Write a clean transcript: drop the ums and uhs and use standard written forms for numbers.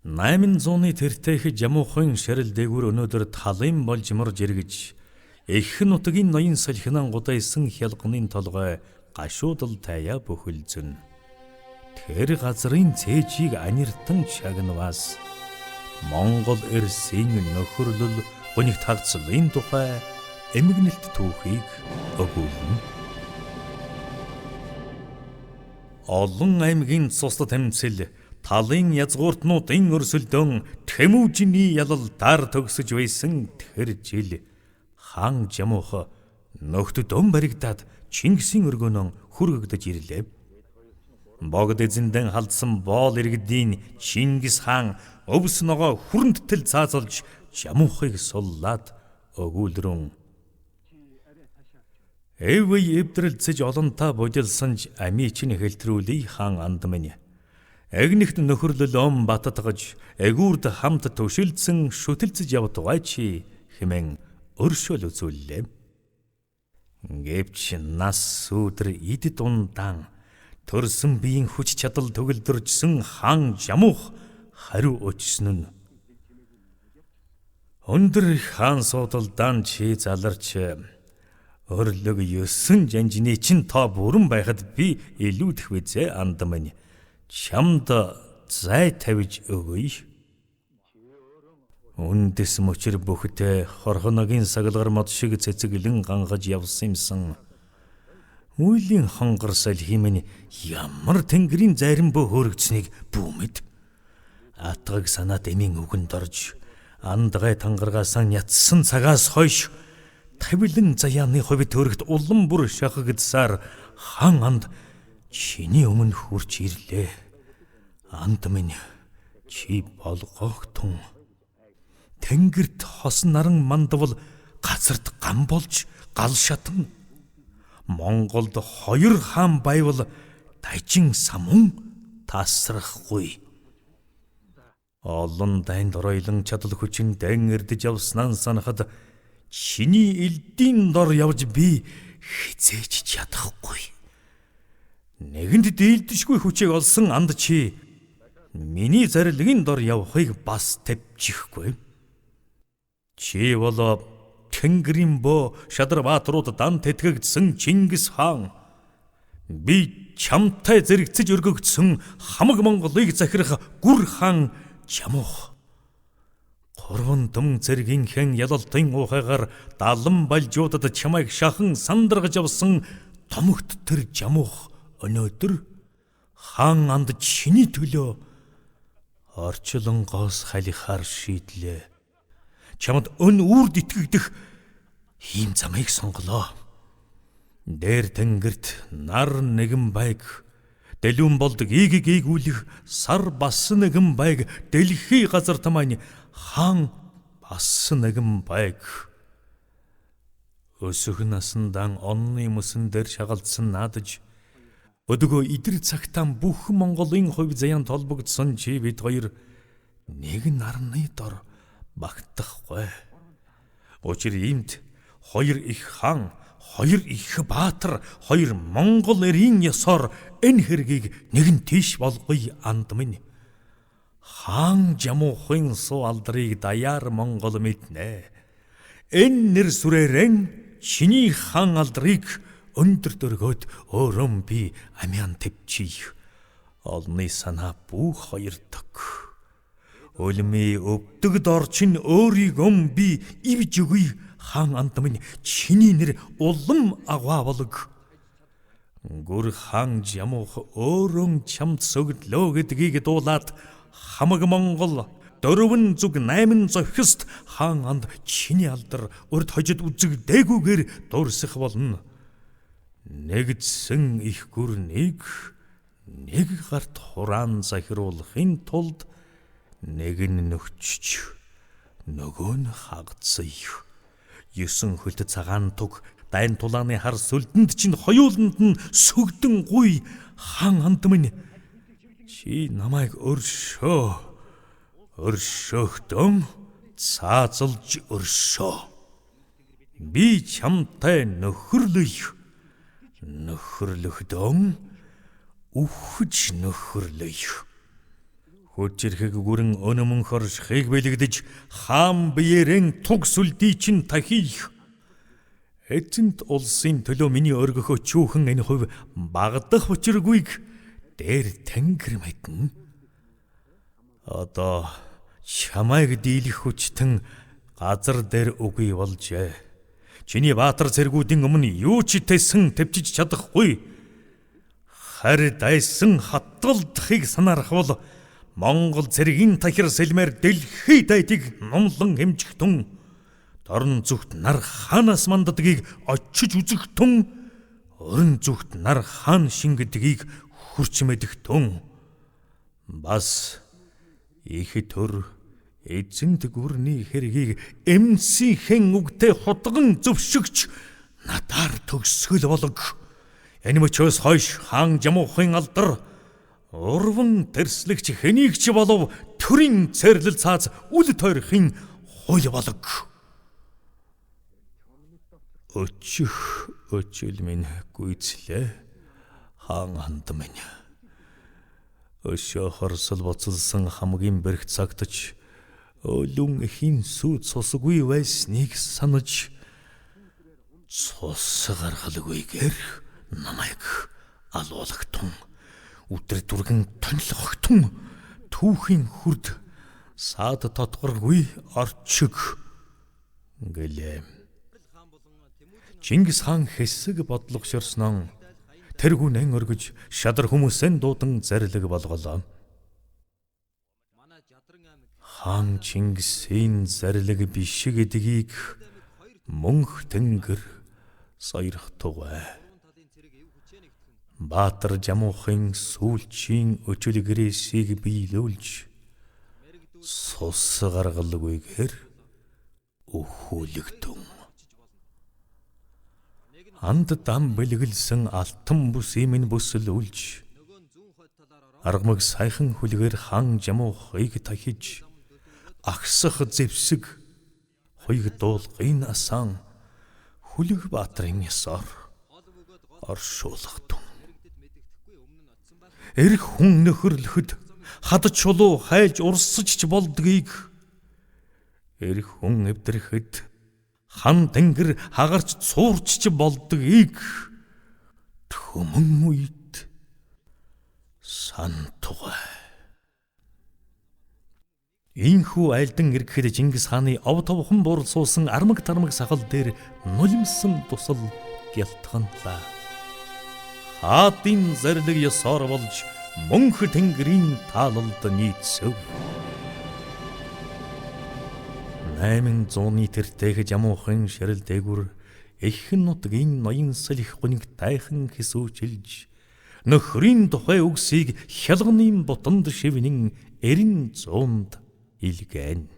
800-ны тэртээх Жамуухын шарил дээгүүр өнөөдөр талын болж морж эргэж их нутгийн ноён салхинан гудайсан хялганы толгой гашуудал таяа бүхэлзэн. Тэр газрын цээжийг аниртан чагнаваас Монгол эрсийн нөхөрлөл гуниг тагцлын тухай эмгэнэлт түүхийг өгүүлнэ. Олон аймгийн цуслат тэмцэл талын язгууртнуудын өрсөлдөөн Тэмүүжний ялал дар төгсөж байсан тэр жил хаан Жамуух нөхдөд баригдаад Чингисийн өргөөнөө хүргэгдэж ирлээ. Богд эзэндэн халдсан боол иргэдийн Чингис хаан өвс ногоо хүрэнттэл цаазалж Жамуухыг суллаад өгүүлрэн. Эвэй эвдрэлцэж олонтаа будилсан ч амий чинь хэлтрүүлий хаан анд минь. Эгнэгт нөхөрлөл ом баттгаж эгүүрд хамт төшөлдсөн шүтэлцэж явдгай чи хэмээн өршөөл үзүүллээ. Гэвч нас сүүдэр эд дундаан төрсөн биеийн хүч чадал төгөлдөржсөн хаан Жамуух хариу өчсөн нь. Өндөр хаан суудалдаан чи заларч өрлөг 9 жанжины чин тоо бүрэн байхад би илүүдэх визээ анд минь. Чамд зай тавьж өгье. Үндэс мөчр бүхтэй хорхоногийн сагалгар мод шиг цэцэглэн ганхаж явсан юмсан. Үйлийн хонгор салхи минь ямар тэнгэрийн зарим бөө хөөрөгдсөнийг бүү мэд. Атгаг санаат эмийн үгэнд орж андгай тангаргаасан ятсан цагаас хойш тавилан заяаны хувь төрөгт улам бүр шахагдсаар хаан анд чиний өмнө хүрч ирлээ. Анд минь чи болгоогтун. Тэнгэрт хос наран мандвал газарт гам болж гал шатна. Монголд хоёр хаан байвал дажин самун тасрахгүй. Олон дайнд оройлон чадал хүчин дэн эрдэж явснаа санахад чиний элдийн дор явж би хизээч чадахгүй. Нэгэнд дийлдэшгүй хүчийг олсон анд чи миний зарилгын дор явахыг бас тэвчихгүй. Чи бол Тэнгэрийн бөө шадар баатрууд дан тэтгэгдсэн Чингис хаан. Би чамтай зэрэгцэж өргөгдсөн хамаг Монголыг захирах гүр хаан Жамуух. Гурван дүн зэргийн хэн ялалтын ухаагаар далан балжуудад чамайг шахан сандаргаж авсан томогт тэр Жамуух өнөөдөр хаан анд чиний төлөө орчлонгоос халихаар шийдлээ. Чамд өн үрд итгэгдэх ийм замыг сонголоо. Дээр тэнгэрт нар нэгэн байг, дэлүүн болдог игийг ийгүүлэх сар бас нэгэн байг, дэлхий газарт маань хаан бас нэгэн байг. Өсөх насандаан онны мөсөн дээр шагалдсан наадаж өдгөө идэр цагтаа бүх Монголын хувь заяан толбогдсон чи бид хоёр нэг нарны дор багтахгүй. Учир иймд хоёр их хаан, хоёр их баатар, хоёр Монгол эрийн ёсоор энэ хэргийг нэгэн тийш болгоё анд минь. Хаан Жамуухын суу алдрыг даяар Монгол мэднэ. Энэ нэр сүрээрэн чиний хаан алдрыг өндөр дөргөөд өөрөө би амиан тэвчий. Олны санаа бүх хоёрдог. Өлмий өвдөг дор чинь өөрийгөө би ивж өгье. Хаан анд минь чиний нэр улам агваа болог. Гүр хаан Жамуух өөрөө чамд сөгдлөө гэдгийг дуулаад хамаг Монгол 4 зүг 8 зохист хаан анд чиний алдар урд хожид үзэгдээгүйгээр дуурсах болно. Нэгдсэн их гүрнийг нэг гарт хураан захируулахын тулд нэг нь нөхчч нөгөө нь хагцъя. 9 хөлт цагаан туг дайн тулааны хар сүлдэнд чинь хоёуланд нь сөгдөн гуй хаан анд минь чи намайг өршөө. Өршөөхтөн цаазалж өршөө. Би чамтай нөхөрлөй. Нөхөрлөхдөн үхэж нөхөрлөй. Хүчирхэг гүрэн өнөмөнхөр шхийг бэлэгдэж хаан биеэрэн туг сүлдий чин тахих. Эзэнт улсын төлөө миний өргөхөө чүүхэн энэ хувь багдах учиргүйг дээр тэнгэр мэднэ. Одоо чамайг дийлэх хүчтэн газар дээр үгүй болжээ. Чиний баатар цэргүүдийн өмнө юу ч тэсэн төвчж чадахгүй. Харь дайсан хатгалдахыг санаархвал Монгол цэргийн тахир сэлмээр дэлхий дайтыг нумлан хэмжихтэн дорн зүгт нар хаанаас манддгийг очиж үзэхтэн өрн зүгт нар хаан шингэдгийг хурч мэдхтэн бас их төр эзэнт гүрний хэргийг эмсийнхэн үгтэй худган зөвшөгч надаар төгсгөл болог. Энэ мөчөөс хойш хаан Жамуухын алдар урван тэрслэгч хэнийг ч болов төрийн цэрлэл цааз үл тойрохын хууль болог. Өчих өчил минь гүйцлээ хаан ханд минь. Өшөө хорсол буцалсан хамгийн бэрх цагтч өлөн эхийн сүйд цусгүй байсныг санаж цус гаргалгүйгээр намайг алуулагтун өдөр дүргэн тонилгогтун түүхийн хүрд саад тодгоргүй орчиг гэлээ. Чингис хаан хэсэг бодлогошорсноо тэр хүнэн өргөж шадар хүмүүсэн дуудан зарлиг болголоо. Хаан Чингисийн зарлиг биш гэдгийг мөнх тэнгэр сойрох тугай. Баатар Жамуухын сүүлчийн өчөл гэрээсийг биелүүлж цус гаргалгүйгээр өхүүлэгдэн. Анд дам бэлгэлсэн алтан бүс имэн бүсэлүүлж аргамаг сайхан хүлгээр хаан Жамуухыг тахиж агсах зэвсэг хуйг дуулгын асан хүлэг баатрын ёсоор оршуулгатун. Эрх хүн нөхөрлөхөд хад чулуу хайлж урсаж ч болдгийг эрх хүн эвдрэхэд хан тэнгэр хагарч цуурч ч болдгийг төмөн үед сантугай. Ийхүү айлдан ирэхэд Чингис хааны ов товхон буурал суусан армаг тармаг сахал дээр нулимсан тусал гялтганлаа. Хаадын зарлиг ёсоор болж мөнх тэнгэрийн таалалд нийцэв. 800-ны тэртээх Жамуухын ширэл дээгүр эхэн нутгийн ноён салхи гуниг тайхан хэсүүчилж нөхрийн тухай үгсийг хялганы бутанд шивнэн 900-нд илгээн.